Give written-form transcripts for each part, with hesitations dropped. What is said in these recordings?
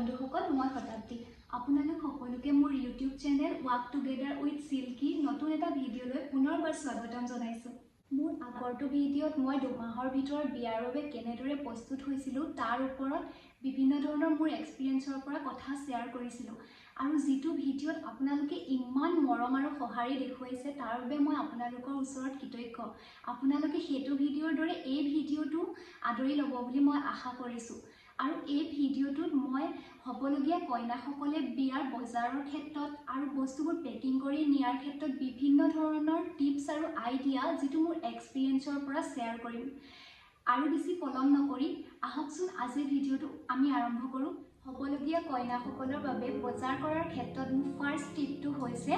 বন্ধুসকল, মই শতাব্দী। আপোনালোক সকলোকে মোৰ YouTube channel walk together with silky নতুন এটা ভিডিঅ'লৈ পুনৰবাৰ স্বাগতম জনাইছোঁ। মোৰ আগৰটো ভিডিঅ'ত মই 2 মাহৰ ভিতৰত বিয়াৰ বাবে কেনেদৰে প্ৰস্তুত হৈছিলোঁ, তাৰ ওপৰত বিভিন্ন ধৰণৰ মোৰ এক্সপিৰিয়েঞ্চৰ পৰা কথা শ্বেয়াৰ কৰিছিলোঁ আৰু যিটো ভিডিঅ'ত আপোনালোকে ইমান মৰম আৰু সঁহাৰি দেখুৱাইছে, তাৰ বাবে মই আপোনালোকৰ ওচৰত কৃতজ্ঞ। আপোনালোকে সেইটো ভিডিঅ'ৰ দৰে এই ভিডিঅ'টো আদৰি ল'ব বুলি মই আশা কৰিছোঁ। আৰু এই ভিডিঅ'টোত মই হ'বলগীয়া কইনাসকলে বিয়াৰ বজাৰৰ ক্ষেত্ৰত আৰু বস্তুবোৰ পেকিং কৰি নিয়াৰ ক্ষেত্ৰত বিভিন্ন ধৰণৰ টিপছ আৰু আইডিয়া, যিটো মোৰ এক্সপিৰিয়েঞ্চৰ পৰা শ্বেয়াৰ কৰিম। আৰু বেছি পলম নকৰি আহকচোন, আজিৰ ভিডিঅ'টো আমি আৰম্ভ কৰোঁ। হ'বলগীয়া কইনাসকলৰ বাবে বজাৰ কৰাৰ ক্ষেত্ৰত মোৰ ফাৰ্ষ্ট টিপটো হৈছে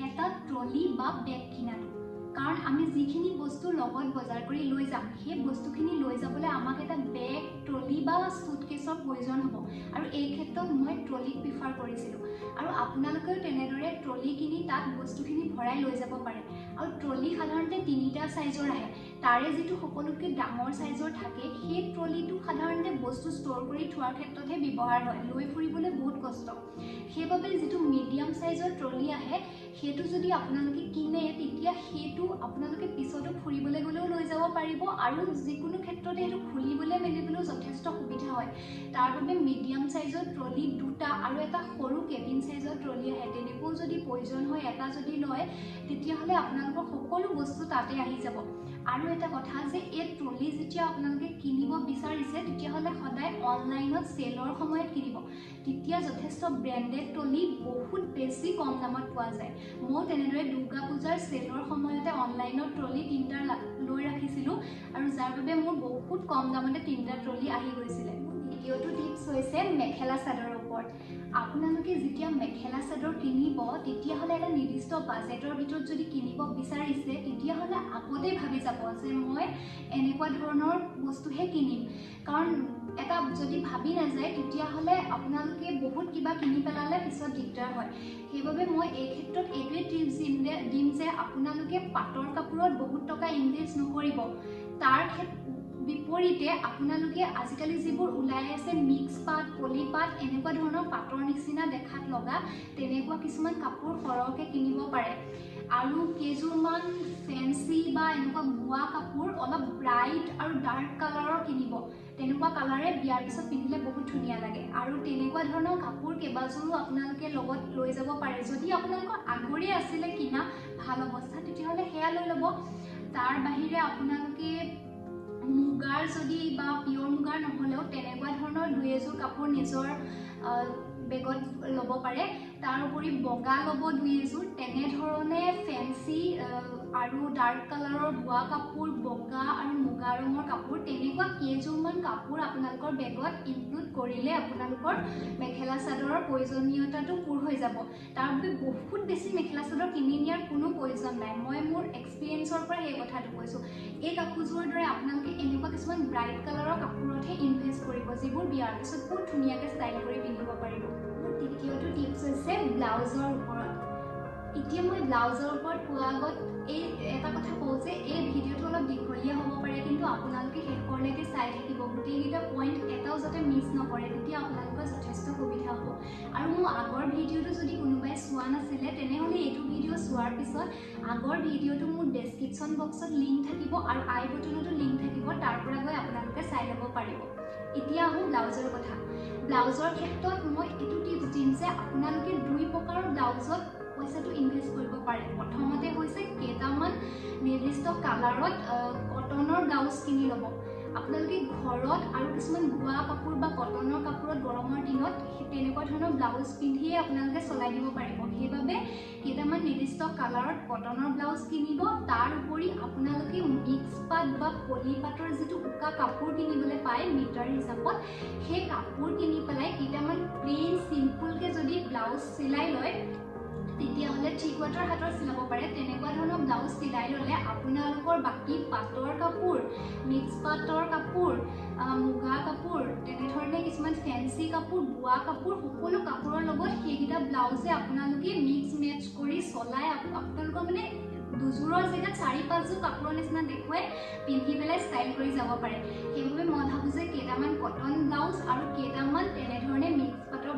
এটা ট্ৰলি বা বেগ কিনাটো। কাৰণ আমি যিখিনি বস্তু লগত বজাৰ কৰি লৈ যাম, সেই বস্তুখিনি লৈ যাবলৈ আমাক এটা বেগ, ট্ৰলি বা চুটকেছৰ প্ৰয়োজন হ'ব। আৰু এই ক্ষেত্ৰত মই ট্ৰলিক প্ৰিফাৰ কৰিছিলোঁ আৰু আপোনালোকেও তেনেদৰে ট্ৰলি কিনি তাত বস্তুখিনি ভৰাই লৈ যাব পাৰে। আৰু ট্ৰলি সাধাৰণতে তিনিটা চাইজৰ আহে। তাৰে যিটো সকলোতকৈ ডাঙৰ চাইজৰ থাকে, সেই ট্ৰলিটো সাধাৰণতে বস্তু ষ্ট'ৰ কৰি থোৱাৰ ক্ষেত্ৰতহে ব্যৱহাৰ হয়, লৈ ফুৰিবলৈ বহুত কষ্ট। সেইবাবে যিটো মিডিয়াম চাইজৰ ট্ৰলি আহে, সেইটো যদি আপোনালোকে কিনে, তেতিয়া সেইটো আপোনালোকে পিছতো ফুৰিবলৈ গ'লেও লৈ যাব পাৰিব আৰু যিকোনো ক্ষেত্ৰতে সেইটো খুলিবলৈ মেলিবলৈও যথেষ্ট সুবিধা হয়। তাৰ বাবে মিডিয়াম চাইজৰ ট্ৰলি দুটা আৰু এটা সৰু কেবিন চাইজৰ ট্ৰলি আহে, তেনেকুৱাও যদি প্ৰয়োজন হয় এটা যদি লয়, তেতিয়াহ'লে আপোনালোকৰ সকলো বস্তু তাতে আহি যাব। আৰু এটা কথা যে এই ট্ৰলি যেতিয়া আপোনালোকে কিনিব বিচাৰিছে, তেতিয়াহ'লে সদায় অনলাইনত চেলৰ সময়ত কিনিব। তেতিয়া যথেষ্ট ব্ৰেণ্ডেড ট্ৰলি বহুত বেছি কম দামত পোৱা যায়। ময়ো তেনেদৰে দুৰ্গা পূজাৰ চেলৰ সময়তে অনলাইনত ট্ৰলি তিনিটা লৈ ৰাখিছিলোঁ আৰু যাৰ বাবে মোৰ বহুত কম দামতে তিনিটা ট্ৰলি আহি গৈছিলে। মোৰ দ্বিতীয়টো টিপছ হৈছে মেখেলা চাদৰৰ ওপৰত। আপোনালোকে যেতিয়া মেখেলা চাদৰ কিনিব, তেতিয়াহ'লে এটা নিৰ্দিষ্ট বাজেটৰ ভিতৰত যদি কিনিব বিচাৰিছে, তেতিয়াহ'লে আগতেই ভাবি যাব যে মই এনেকুৱা ধৰণৰ বস্তুহে কিনিম। কাৰণ এটা যদি ভাবি নাযায়, তেতিয়াহ'লে আপোনালোকে বহুত কিবা কিনি পেলালে পিছত দিগদাৰ হয়। সেইবাবে মই এই ক্ষেত্ৰত এইটোৱে টিপছ দিম যে আপোনালোকে পাটৰ কাপোৰত বহুত টকা ইনভেষ্ট নকৰিব। তাৰ বিপৰীতে আপোনালোকে আজিকালি যিবোৰ ওলাই আছে, মিক্স পাট, পলি পাট, এনেকুৱা ধৰণৰ পাটৰ নিচিনা দেখাত লগা তেনেকুৱা কিছুমান কাপোৰ সৰহকৈ কিনিব পাৰে। আৰু কেইযোৰমান ফেঞ্চি বা এনেকুৱা বোৱা কাপোৰ অলপ ব্ৰাইট আৰু ডাৰ্ক কালাৰৰ কিনিব। তেনেকুৱা কালাৰে বিয়াৰ পিছত পিন্ধিলে বহুত ধুনীয়া লাগে। আৰু তেনেকুৱা ধৰণৰ কাপোৰ কেইবাযোৰো আপোনালোকে লগত লৈ যাব পাৰে। যদি আপোনালোকৰ আগৰে আছিলে কিনা ভাল অৱস্থাত, তেতিয়াহ'লে সেয়া লৈ ল'ব। তাৰ বাহিৰে আপোনালোকে মুগাৰ যদি বা পিয়'ৰ মুগাৰ নহ'লেও তেনেকুৱা ধৰণৰ দুই এযোৰ কাপোৰ নিজৰ বেগত ল'ব পাৰে। তাৰ উপৰি বগা ল'ব দুই এযোৰ। তেনেধৰণে ফেঞ্চি আৰু ডাৰ্ক কালাৰৰ বোৱা কাপোৰ, বগা আৰু মুগা ৰঙৰ কাপোৰ, তেনেকুৱা কেইযোৰমান কাপোৰ আপোনালোকৰ বেগত ইনক্লুড কৰিলে আপোনালোকৰ মেখেলা চাদৰৰ প্ৰয়োজনীয়তাটো পূৰ হৈ যাব। তাৰ বাবে বহুত বেছি মেখেলা চাদৰ কিনি নিয়াৰ কোনো প্ৰয়োজন নাই। মই মোৰ এক্সপিৰিয়েঞ্চৰ পৰা সেই কথাটো কৈছোঁ। এই কাপোৰযোৰৰ দৰে আপোনালোকে এনেকুৱা কিছুমান ব্ৰাইট কালাৰৰ কাপোৰতহে ইনভেষ্ট কৰিব, যিবোৰ বিয়াৰ পিছত বহুত ধুনীয়াকৈ ষ্টাইল কৰি পিন্ধিব পাৰিব। মোৰ তৃতীয়টো টিপছ হৈছে ব্লাউজৰ ওপৰত। এতিয়া মই ব্লাউজৰ ওপৰত কোৱাৰ আগত এই এটা কথা কওঁ যে এই ভিডিঅ'টো অলপ দীঘলীয়া হ'ব পাৰে, কিন্তু আপোনালোকে শেষৰলৈকে চাই থাকিব, গোটেইকেইটা পইণ্ট এটাও যাতে মিছ নকৰে, তেতিয়া আপোনালোকৰ যথেষ্ট সুবিধা হ'ব। আৰু মোৰ আগৰ ভিডিঅ'টো যদি কোনোবাই চোৱা নাছিলে, তেনেহ'লে এইটো ভিডিঅ' চোৱাৰ পিছত আগৰ ভিডিঅ'টো মোৰ ডেছক্ৰিপশ্যন বক্সত লিংক থাকিব আৰু আই বটনতো লিংক থাকিব, তাৰ পৰা গৈ আপোনালোকে চাই ল'ব পাৰিব। এতিয়া আহোঁ ব্লাউজৰ কথা। ব্লাউজৰ ক্ষেত্ৰত মই এইটো টিপছ দিম যে আপোনালোকে দুই প্ৰকাৰৰ ব্লাউজত পইচাটো ইনভেষ্ট কৰিব পাৰে। প্ৰথমতে হৈছে কেইটামান নিৰ্দিষ্ট কালাৰত কটনৰ ব্লাউজ কিনি ল'ব আপোনালোকে ঘৰত আৰু কিছুমান বোৱা কাপোৰ বা কটনৰ কাপোৰত গৰমৰ দিনত তেনেকুৱা ধৰণৰ ব্লাউজ পিন্ধিয়ে আপোনালোকে চলাই দিব পাৰিব। সেইবাবে কেইটামান নিৰ্দিষ্ট কালাৰত কটনৰ ব্লাউজ কিনিব। তাৰ উপৰি আপোনালোকে মিক্স পাট বা পলি পাটৰ যিটো উকা কাপোৰ কিনিবলৈ পায় মিটাৰ হিচাপত, সেই কাপোৰ কিনি পেলাই কেইটামান প্লেইন চিম্পুলকৈ যদি ব্লাউজ চিলাই লয়, তেতিয়াহ'লে থ্ৰী কোৱাৰ্টাৰ হাতৰ চিলাব পাৰে। তেনেকুৱা ধৰণৰ ব্লাউজ চিলাই ল'লে আপোনালোকৰ বাকী পাটৰ কাপোৰ, মিক্স পাটৰ কাপোৰ, মুগা কাপোৰ, তেনেধৰণে কিছুমান ফেঞ্চি কাপোৰ, বোৱা কাপোৰ, সকলো কাপোৰৰ লগত সেইকেইটা ব্লাউজে আপোনালোকে মিক্স মেটচ কৰি চলাই আপোনালোকৰ মানে দুযোৰৰ জেগাত চাৰি পাঁচযোৰ কাপোৰৰ নিচিনা দেখুৱাই পিন্ধি পেলাই ষ্টাইল কৰি যাব পাৰে। সেইবাবে মই ভাবোঁ যে কেইটামান কটন ব্লাউজ আৰু কেইটামান তেনেধৰণে মিক্স পাটৰ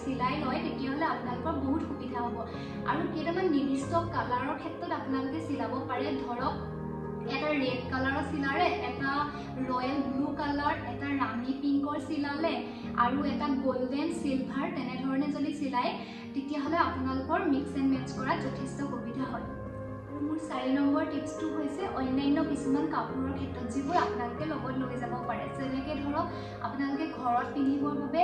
চিলাই লয় তেতিয়াহ'লে আপোনালোকৰ বহুত সুবিধা হ'ব। আৰু কেইটামান নিৰ্দিষ্ট কালাৰৰ ক্ষেত্ৰত আপোনালোকে চিলাব পাৰে। ধৰক এটা ৰেড কালাৰৰ চিলালে, এটা ৰয়েল ব্লু কালাৰ, এটা ৰাণী পিংকৰ চিলালে আৰু এটা গল্ডেন চিলভাৰ, তেনেধৰণে যদি চিলায় তেতিয়াহ'লে আপোনালোকৰ মিক্স এণ্ড মেটচ কৰাত যথেষ্ট সুবিধা হয়। আৰু মোৰ 4 নম্বৰ টিপছটো হৈছে অন্যান্য কিছুমান কাপোৰৰ ক্ষেত্ৰত যিবোৰ আপোনালোকে লগত লৈ যাব পাৰে। যেনেকৈ ধৰক আপোনালোকে ঘৰত পিন্ধিবৰ বাবে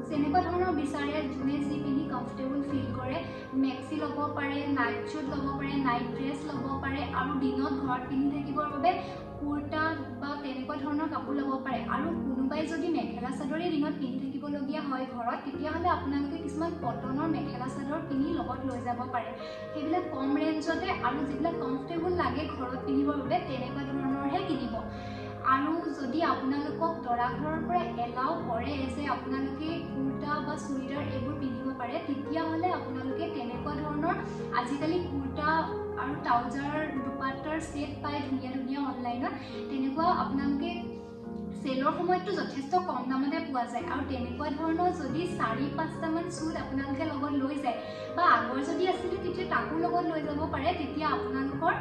যেনেকুৱা ধৰণৰ বিচাৰে, যোনে যি পিন্ধি কমফৰ্টেবল ফিল কৰে, মেক্সি ল'ব পাৰে, নাইট শ্বুট ল'ব পাৰে, নাইট ড্ৰেছ ল'ব পাৰে আৰু দিনত ঘৰত পিন্ধি থাকিবৰ বাবে কুৰ্তা বা তেনেকুৱা ধৰণৰ কাপোৰ ল'ব পাৰে। আৰু কোনোবাই যদি মেখেলা চাদৰেই দিনত পিন্ধি থাকিবলগীয়া হয় ঘৰত, তেতিয়াহ'লে আপোনালোকে কিছুমান কটনৰ মেখেলা চাদৰ কিনি লগত লৈ যাব পাৰে। সেইবিলাক কম ৰেঞ্জতে আৰু যিবিলাক কমফৰ্টেবল লাগে ঘৰত পিন্ধিবৰ বাবে তেনেকুৱা ধৰণৰহে কিনিব। আৰু যদি আপোনালোকক দৰা ঘৰৰ পৰা এলাও কৰে যে আপোনালোকে কুৰ্তা বা চুৰিদাৰ এইবোৰ পিন্ধিব পাৰে, তেতিয়াহ'লে আপোনালোকে তেনেকুৱা ধৰণৰ আজিকালি কুৰ্তা আৰু ট্ৰাউজাৰ দুপাট্টাৰ ছেট পায় ধুনীয়া ধুনীয়া অনলাইনত, তেনেকুৱা আপোনালোকে চেলৰ সময়ততো যথেষ্ট কম দামতে পোৱা যায়। আৰু তেনেকুৱা ধৰণৰ যদি 4-5টামান শ্বুট আপোনালোকে লগত লৈ যায় বা আগৰ যদি আছিলে তেতিয়া তাকো লগত লৈ যাব পাৰে, তেতিয়া আপোনালোকৰ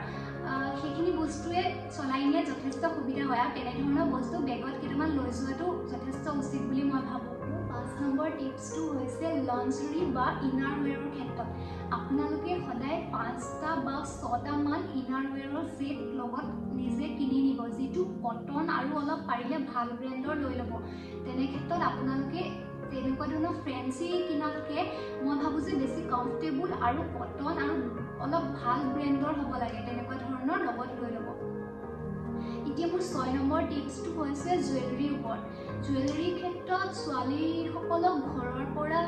সেইখিনি বস্তুৱে চলাই নিয়াত যথেষ্ট সুবিধা হয়। আৰু তেনেধৰণৰ বস্তু বেগত কেইটামান লৈ যোৱাটো যথেষ্ট উচিত বুলি মই ভাবোঁ। 5 নম্বৰ টিপছটো হৈছে লঞ্জৰী বা ইনাৰ ৱেৰৰ ক্ষেত্ৰত আপোনালোকে সদায় 5টা বা 6টামান ইনাৰ ৱেৰৰ ছেট লগত নিজে কিনি নিব, যিটো কটন আৰু অলপ পাৰিলে ভাল ব্ৰেণ্ডৰ লৈ ল'ব। তেনে ক্ষেত্ৰত আপোনালোকে তেনেকুৱা ধৰণৰ ফেঞ্চি কিনাতকৈ মই ভাবোঁ যে বেছি কমফৰ্টেবল আৰু কটন আৰু অলপ ভাল ব্ৰেণ্ডৰ হ'ব লাগে, তেনেকুৱা ধৰণৰ লগত লৈ ল'ব। এতিয়া মোৰ 6 নম্বৰ টিপছটো হৈছে জুৱেলাৰীৰ ওপৰত। জুৱেলাৰীৰ ক্ষেত্ৰত ছোৱালীসকলক ঘৰৰ পৰা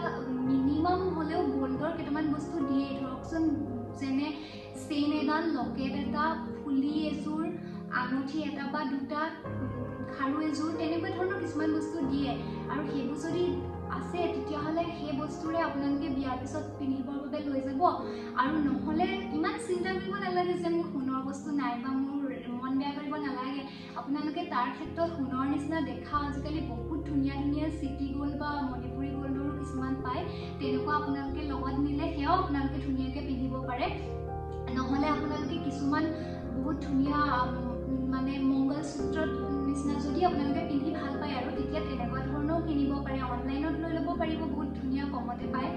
মিনিমাম হ'লেও গ'ল্ডৰ কেইটামান বস্তু দিয়ে। ধৰকচোন যেনে চেইন এডাল, লকেট এটা, ফুলি এযোৰ, আঙুঠি এটা বা দুটা, খাৰু এযোৰ, তেনেকুৱা ধৰণৰ কিছুমান বস্তু দিয়ে। আৰু সেইবোৰ যদি আছে তেতিয়াহ'লে সেই বস্তুৰে আপোনালোকে বিয়াৰ পিছত পিন্ধিবৰ বাবে লৈ যাব। আৰু নহ'লে ইমান চিন্তা কৰিব নালাগে যে মোৰ সোণৰ বস্তু নাই বা মোৰ মন বেয়া কৰিব নালাগে। আপোনালোকে তাৰ ক্ষেত্ৰত সোণৰ নিচিনা দেখা আজিকালি বহুত ধুনীয়া ধুনীয়া চিটি গ'ল্ড বা মণিপুৰী গ'ল্ডৰো কিছুমান পায়, তেনেকুৱা আপোনালোকে লগত নিলে সেয়াও আপোনালোকে ধুনীয়াকৈ পিন্ধিব পাৰে। নহ'লে আপোনালোকে কিছুমান বহুত ধুনীয়া মানে মংগলসূত্ৰত নিচিনা যদি আপোনালোকে পিন্ধি ভাল পায় আৰু তেতিয়া তেনেকুৱা ধৰণেও কিনিব পাৰে, অনলাইনত লৈ ল'ব পাৰিব, বহুত ধুনীয়া কমতে পায়।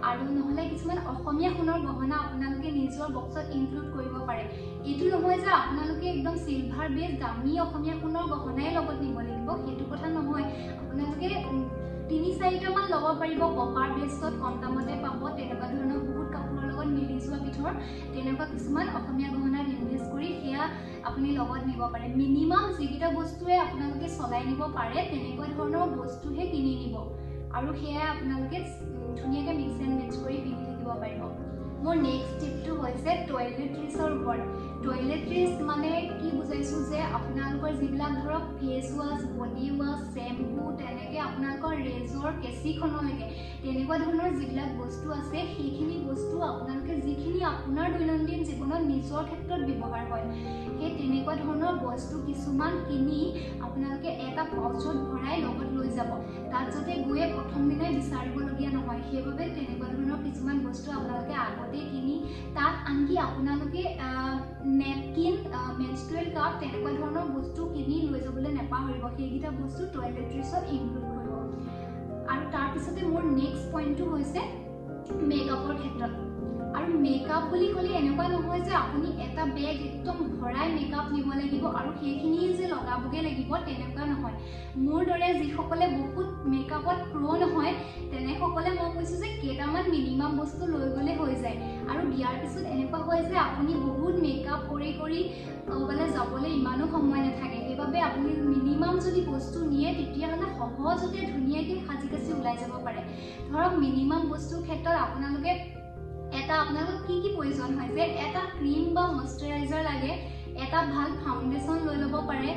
আৰু নহ'লে কিছুমান অসমীয়া সোণৰ গহনা আপোনালোকে নিজৰ বক্সত ইনক্লুড কৰিব পাৰে। এইটো নহয় যে আপোনালোকে একদম চিলভাৰ বেছ দামী অসমীয়া সোণৰ গহনাই লগত নিব লাগিব, সেইটো কথা নহয়। আপোনালোকে 3-4টামান ল'ব পাৰিব, কপাৰ বেছত কম দামতে পাব, তেনেকুৱা ধৰণৰ বহুত কাপোৰৰ লগত মিলি যোৱা বিধৰ তেনেকুৱা কিছুমান অসমীয়া গহনাত ইনভেষ্ট কৰি সেয়া আপুনি লগত নিব পাৰে। মিনিমাম যিকেইটা বস্তুৱে আপোনালোকে চলাই নিব পাৰে তেনেকুৱা ধৰণৰ বস্তুহে কিনি নিব আৰু সেয়াই আপোনালোকে ধুনীয়াকৈ মিক্স এণ্ড মেটচ কৰি পিন্ধি থাকিব পাৰিব। মোৰ নেক্সট টিপটো হৈছে টয়লেট্ৰিজৰ ওপৰত। টয়লেট্ৰিজ মানে কি বুজাইছোঁ যে আপোনালোকৰ যিবিলাক ধৰক face wash, body wash, shampoo, তেনেকৈ আপোনালোকৰ ৰেজৰ কেঁচিখনলৈকে তেনেকুৱা ধৰণৰ যিবিলাক বস্তু আছে সেইখিনি বস্তু আপোনালোকে যিখিনি আপোনাৰ দৈনন্দিন জীৱনত নিজৰ ক্ষেত্ৰত ব্যৱহাৰ হয় সেই তেনেকুৱা ধৰণৰ বস্তু কিছুমান কিনি আপোনালোকে এটা পাউচত ভৰাই লগত লৈ যাব, তাত যাতে গৈয়ে প্ৰথম দিনাই বিচাৰিবলগীয়া নহয়। সেইবাবে তেনেকুৱা ধৰণৰ কিছুমান বস্তু আপোনালোকে আগতে কিনি তাত আনকি আপোনালোকে নেপকিন, মেনষ্ট্ৰুৱেল কাপ তেনেকুৱা ধৰণৰ বস্তু কিনি লৈ যাবলৈ নাপাহৰিব। সেইকেইটা বস্তু টয়লেট্ৰিজত ইনক্লুড কৰিব। আৰু তাৰপিছতে মোৰ নেক্সট পইণ্টটো হৈছে মেকআপৰ ক্ষেত্ৰত। আৰু মেকআপ বুলি ক'লে এনেকুৱা নহয় যে আপুনি এটা বেগ একদম ভৰাই মেকআপ নিব লাগিব আৰু সেইখিনি যে লগাবগৈ লাগিব, তেনেকুৱা নহয়। মোৰ দৰে যিসকলে বহুত মেকআপত প্ৰ' নহয় তেনেসকলে মই কৈছোঁ যে কেইটামান মিনিমাম বস্তু লৈ গ'লে হৈ যায়। আৰু বিয়াৰ পিছত এনেকুৱা হয় যে আপুনি বহুত মেকআপ কৰি কৰি ক'ৰবালৈ যাবলৈ ইমানো সময় নাথাকে, সেইবাবে আপুনি মিনিমাম যদি বস্তু নিয়ে তেতিয়াহ'লে সহজতে ধুনীয়াকৈ সাজি কাচি ওলাই যাব পাৰে। ধৰক মিনিমাম বস্তুৰ ক্ষেত্ৰত আপোনালোকে এটা আপোনালোকক কি কি প্ৰয়োজন হয় যে এটা ক্ৰীম বা মইশ্চাৰাইজাৰ লাগে, এটা ভাল ফাউণ্ডেশ্যন লৈ ল'ব পাৰে,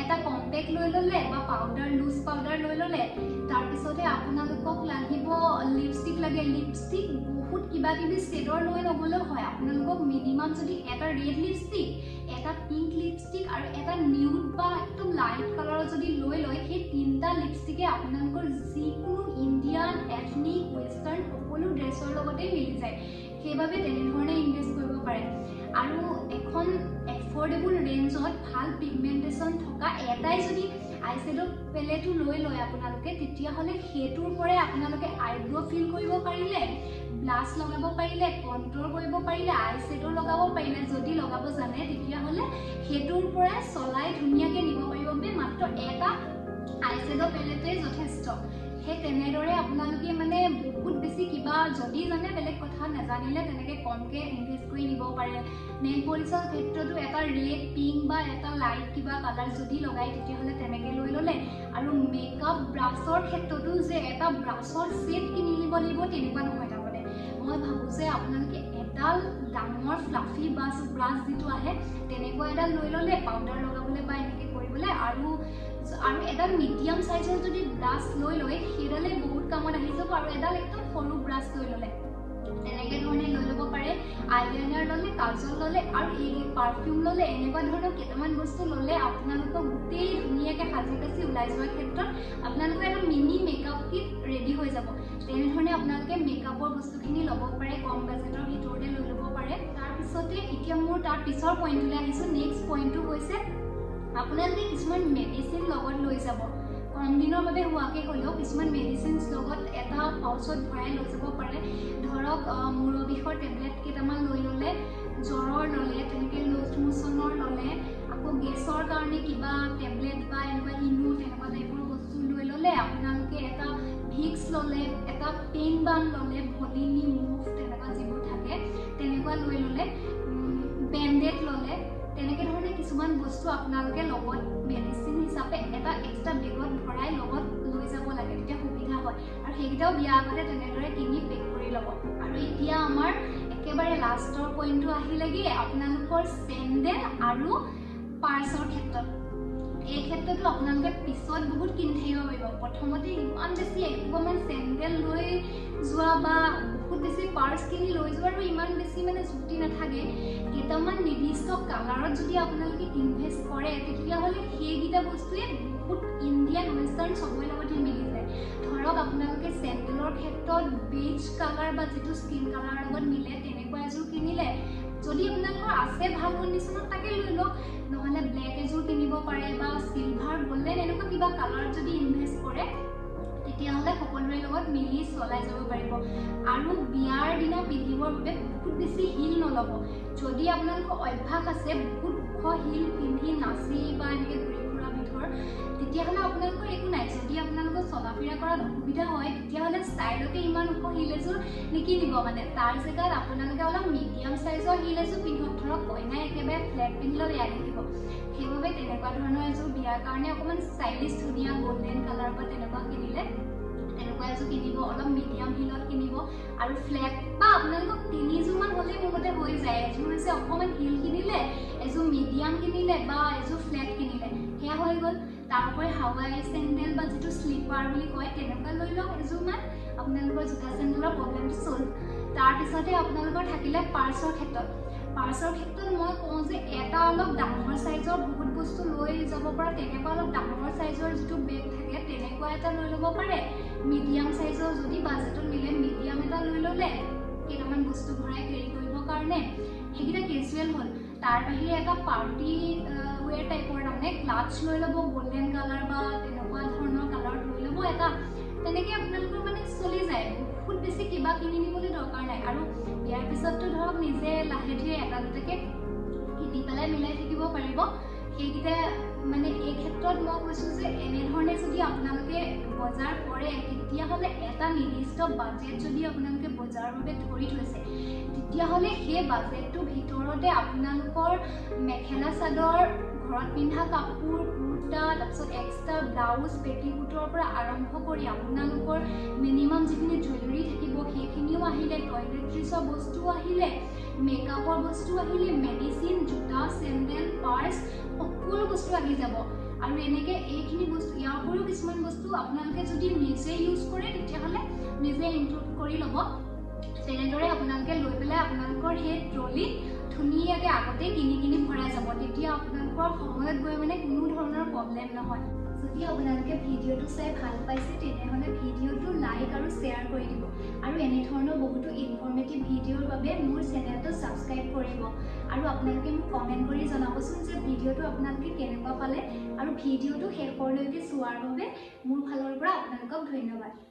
এটা কম্পেক্ট লৈ ল'লে বা পাউডাৰ, লুজ পাউডাৰ লৈ ল'লে, তাৰপিছতে আপোনালোকক লাগিব লিপষ্টিক লাগে। লিপষ্টিক বহুত কিবা কিবি শ্বেডৰ লৈ নগ'লেও হয়, আপোনালোকক মিনিমাম যদি এটা ৰেড লিপষ্টিক, এটা পিংক লিপষ্টিক আৰু এটা নিউড বা একদম লাইট কালাৰৰ যদি লৈ লয়, সেই 3টা লিপষ্টিকে আপোনালোকৰ যিকোনো ইণ্ডিয়ান লগতেই মিলি যায়, সেইবাবে তেনেধৰণে ইনভেষ্ট কৰিব পাৰে। আৰু এখন এফৰ্ডেবল ৰেঞ্জত ভাল পিগমেণ্টেশ্যন থকা এটাই যদি আইশ্বেড' পেলেটো লৈ লয় আপোনালোকে, তেতিয়াহ'লে সেইটোৰ পৰাই আপোনালোকে আইব্ৰ' ফিল কৰিব পাৰিলে, ব্লাছ লগাব পাৰিলে, কণ্ট্ৰল কৰিব পাৰিলে, আইশ্বেড' লগাব পাৰিলে, যদি লগাব জানে তেতিয়াহ'লে সেইটোৰ পৰাই চলাই ধুনীয়াকৈ নিব পাৰিব বাবে মাত্ৰ এটা আইশ্বেড' পেলেটেই যথেষ্ট। সেই তেনেদৰে আপোনালোকে মানে বহুত বেছি কিবা যদি জানে বেলেগ কথা, নাজানিলে তেনেকৈ কমকৈ ইনভেষ্ট কৰি নিব পাৰে। নেইল পলিচৰ ক্ষেত্ৰতো এটা ৰেড, পিংক বা এটা লাইট কিবা কালাৰ যদি লগায় তেতিয়াহ'লে তেনেকৈ লৈ ল'লে। আৰু মেকআপ ব্ৰাছৰ ক্ষেত্ৰতো যে এটা ব্ৰাছৰ ছেট কিনি নিব লাগিব তেনেকুৱা নহয়। তাৰমানে মই ভাবোঁ যে আপোনালোকে এডাল ডাঙৰ ফ্লাফি ব্ৰাছ যিটো আহে তেনেকুৱা এডাল লৈ ল'লে পাউডাৰ লগাবলৈ বা এনেকৈ কৰিবলৈ, আৰু এডাল মিডিয়াম চাইজৰ যদি ব্ৰাছ লৈ লয় সেইডালে বহুত কামত আহি যাব। আৰু এডাল একদম সৰু ব্ৰাছ লৈ ল'লে তেনেকৈ ধৰণে লৈ ল'ব পাৰে। আইলাইনাৰ ল'লে, কাজল ল'লে আৰু এই পাৰফিউম ল'লে, এনেকুৱা ধৰণৰ কেইটামান বস্তু ল'লে আপোনালোকক গোটেই ধুনীয়াকৈ সাজি কাচি ওলাই যোৱাৰ ক্ষেত্ৰত আপোনালোকৰ এটা মিনি মেকআপ কিট ৰেডি হৈ যাব। তেনেধৰণে আপোনালোকে মেকআপৰ বস্তুখিনি ল'ব পাৰে, কম বাজেটৰ ভিতৰতে লৈ ল'ব পাৰে। তাৰপিছতে এতিয়া মোৰ তাৰ পিছৰ পইণ্টটোলৈ আহিছোঁ। নেক্সট পইণ্টটো হৈছে আপোনালোকে কিছুমান মেডিচিন লগত লৈ যাব। কম দিনৰ বাবে হোৱাকৈ হ'লেও কিছুমান মেডিচিনছ লগত এটা পাউচত ভৰাই লৈ যাব পাৰে। ধৰক মূৰৰ বিষৰ টেবলেট কেইটামান লৈ ল'লে, জ্বৰৰ ল'লে, তেনেকৈ লুজ মোচনৰ ল'লে, আকৌ গেছৰ কাৰণে কিবা টেবলেট বা এনেকুৱা ইনো তেনেকুৱা টাইপৰ বস্তু লৈ ল'লে, আপোনালোকে এটা ভিক্স ল'লে, এটা পেইন বাম ল'লে, ভলিনি মুভ তেনেকুৱা যিবোৰ থাকে তেনেকুৱা লৈ ল'লে, বেণ্ডেড ল'লে, তেনেকৈ ধৰণে কিছুমান বস্তু আপোনালোকে লগত মেডিচিন হিচাপে এটা এক্সট্ৰা বেগত ভৰাই লগত লৈ যাব লাগে, তেতিয়া সুবিধা হয়। আৰু সেইকেইটাও বিয়া আগতে তেনেদৰে কিনি পেক কৰি ল'ব। আৰু এতিয়া আমাৰ একেবাৰে লাষ্টৰ পইণ্টটো আহিলেগৈ, আপোনালোকৰ চেণ্ডেল আৰু পাৰ্চৰ ক্ষেত্ৰত। এই ক্ষেত্ৰতো আপোনালোকে পিছত বহুত কিনি থাকিব পাৰিব। প্ৰথমতে ইমান বেছি এসোপামান চেণ্ডেল লৈ যোৱা বা বহুত বেছি পাৰ্চ কিনি লৈ যোৱাৰো ইমান বেছি মানে যুক্তি নাথাকে। কেইটামান নিৰ্দিষ্ট কালাৰত যদি আপোনালোকে ইনভেষ্ট কৰে তেতিয়াহ'লে সেইকেইটা বস্তুৱে বহুত ইণ্ডিয়ান ৱেষ্টাৰ্ণ চবৰে লগতে মিলি যায়। ধৰক আপোনালোকে চেণ্ডেলৰ ক্ষেত্ৰত বেজ কালাৰ বা যিটো স্কিন কালাৰৰ লগত মিলে তেনেকুৱা এযোৰ কিনিলে, যদি আপোনালোকৰ আছে ভাল কণ্ডিশ্যনত তাকে লৈ লওক, নহ'লে ব্লেক এযোৰ কিনিব পাৰে বা চিলভাৰ, গল্ডেন এনেকুৱা কিবা কালাৰত যদি ইনভেষ্ট কৰে তেতিয়াহ'লে সকলোৰে লগত মিলি চলাই যাব পাৰিব। আৰু বিয়াৰ দিনা পিন্ধিবৰ বাবে বহুত বেছি হিল নল'ব। যদি আপোনালোকৰ অভ্যাস আছে বহুত ওখ হিল পিন্ধি নাচি বা এনেকৈ ঘূৰি ফুৰা বিধৰ, তেতিয়াহ'লে আপোনালোকৰ একো নাই। যদি আপোনালোকৰ চলা ফিৰা কৰাত অসুবিধা হয় তেতিয়াহ'লে ষ্টাইলতে ইমান ওখ হিল এযোৰ নিকিনিব। মানে তাৰ জেগাত আপোনালোকে অলপ মিডিয়াম চাইজৰ হিল এযোৰ পিন্ধক। ধৰক কইনাই একেবাৰে ফ্লেট পিন্ধিলেও বেয়া দেখিব, সেইবাবে তেনেকুৱা ধৰণৰ এযোৰ বিয়াৰ কাৰণে অকণমান ষ্টাইলিছ ধুনীয়া গল্ডেন কালাৰ বা তেনেকুৱা কিনিলে তেনেকুৱা এযোৰ কিনিব, অলপ মিডিয়াম হিলত কিনিব। আৰু ফ্লেট বা আপোনালোকক তিনিযোৰমান হ'লেই মোৰ মতে হৈ যায়। এযোৰ হৈছে অকণমান হিল কিনিলে, এযোৰ মিডিয়াম কিনিলে বা এযোৰ ফ্লেট কিনিলে, সেয়া হৈ গ'ল। তাৰোপৰি হাৱাই চেণ্ডেল বা যিটো শ্লিপাৰ বুলি কয় তেনেকুৱা লৈ লওক এযোৰমান, আপোনালোকৰ জোতা চেণ্ডেলৰ প্ৰব্লেমটো চল্ভ। তাৰপিছতে আপোনালোকৰ থাকিলে পাৰ্চৰ ক্ষেত্ৰত। পাৰ্চৰ ক্ষেত্ৰত মই কওঁ যে এটা অলপ ডাঙৰ চাইজৰ বহুত বস্তু লৈ যাব পৰা তেনেকুৱা অলপ ডাঙৰ চাইজৰ যিটো বেগ থাকে তেনেকুৱা এটা লৈ ল'ব পাৰে। মিডিয়াম চাইজৰ যদি বাজেটত মিলে মিডিয়াম এটা লৈ ল'লে কেইটামান বস্তু ভৰাই কেৰি কৰিবৰ কাৰণে সেইকেইটা কেজুৱেল হ'ল। তাৰ বাহিৰে এটা পাৰ্টি ৱেৰ টাইপৰ তাৰমানে ক্লাটছ লৈ ল'ব, গল্ডেন কালাৰ বা তেনেকুৱা ধৰণৰ কালাৰত লৈ ল'ব এটা, তেনেকৈ আপোনালোকৰ মানে চলি যায়। বহুত বেছি কিবা কিনি নিবলৈ দৰকাৰ নাই। আৰু ইয়াৰ পিছততো ধৰক নিজে লাহে ধীৰে এটা দুটাকৈ কিনি পেলাই মিলাই থাকিব পাৰিব। সেইকেইটা মানে এই ক্ষেত্ৰত মই কৈছোঁ যে এনেধৰণে যদি আপোনালোকে বজাৰ কৰে তেতিয়াহ'লে এটা নিৰ্দিষ্ট বাজেট যদি আপোনালোকে বজাৰৰ বাবে ধৰি থৈছে তেতিয়াহ'লে সেই বাজেটটোৰ ভিতৰতে আপোনালোকৰ মেখেলা চাদৰ, ঘৰত পিন্ধা কাপোৰ, কুৰ্তা, তাৰপিছত এক্সট্ৰা ব্লাউজ, পেটিকোটৰ পৰা আৰম্ভ কৰি আপোনালোকৰ মিনিমাম যিখিনি জুৱেলাৰী থাকিব সেইখিনিও আহিলে, টয়লেট্ৰিছৰ বস্তুও আহিলে, মেকআপৰ বস্তু আহিলে, মেডিচিন, জোতা, চেণ্ডেল, পাৰ্চ সকলো বস্তু আহি যাব। আৰু এনেকৈ এইখিনি বস্তু, ইয়াৰ উপৰিও কিছুমান বস্তু আপোনালোকে যদি নিজে ইউজ কৰে তেতিয়াহ'লে নিজে ইনক্লুড কৰি ল'ব। তেনেদৰে আপোনালোকে লৈ পেলাই আপোনালোকৰ সেই ট্ৰলিত ধুনীয়াকৈ আগতেই কিনি কিনি ভৰাই যাব, তেতিয়া আপোনালোকৰ সময়ত গৈ মানে কোনো ধৰণৰ প্ৰব্লেম নহয়। যদি আপোনালোকে ভিডিঅ'টো চাই ভাল পাইছে তেনেহ'লে ভিডিঅ'টো লাইক আৰু শ্বেয়াৰ কৰি দিব। আৰু এনেধৰণৰ বহুতো ইনফৰ্মেটিভ ভিডিঅ'ৰ বাবে মোৰ চেনেলটো ছাবস্ক্ৰাইব কৰিব আৰু আপোনালোকে মোক কমেণ্ট কৰি জনাবচোন যে ভিডিঅ'টো আপোনালোকে কেনেকুৱা পালে আৰু ভিডিঅ'টো শেষৰলৈকে চোৱাৰ বাবে মোৰ ফালৰ পৰা আপোনালোকক ধন্যবাদ।